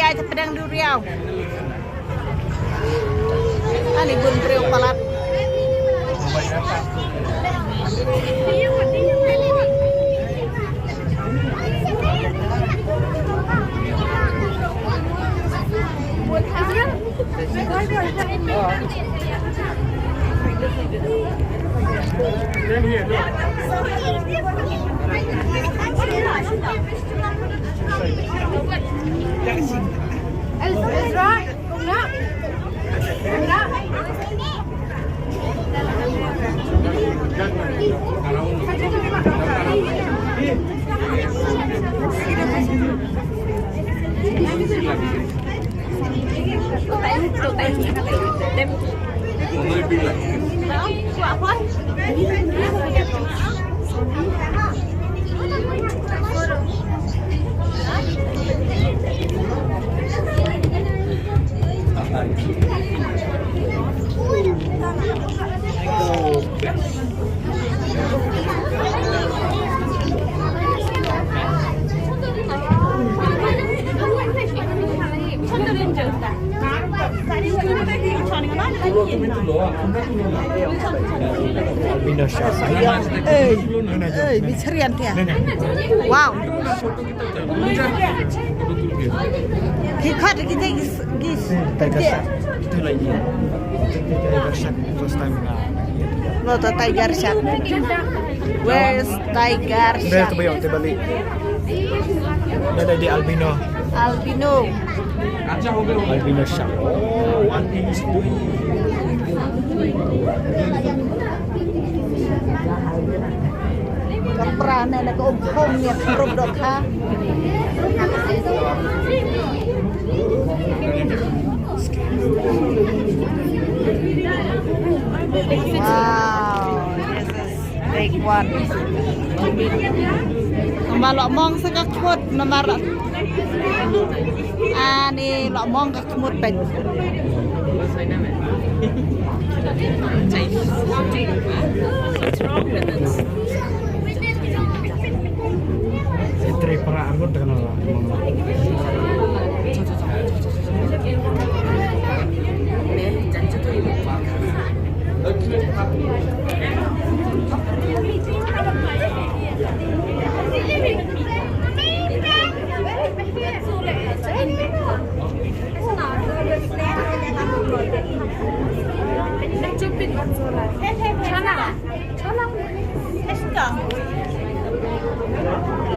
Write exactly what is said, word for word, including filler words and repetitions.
Ai, te pdeng duriaw. Ani bun briew palat. Ei, ei, bicharian tia. Wow. Ki khat ki te ki s-, ki s-, Tiger shark. Kita lagi. Kita Tiger shark first time. Lo to tiger shark. Where's tiger shark? Dia tu bayar, dia balik. Dia ada di albino. Albino. Albino shark. Oh, one piece. Ka pra ne na ka um khum ne rup dok ha. Wow, this is big one. Namar la mong sa ka khmut namar ani la mong ka Mut peit. What's wrong with it? Tripura angut dengan orang.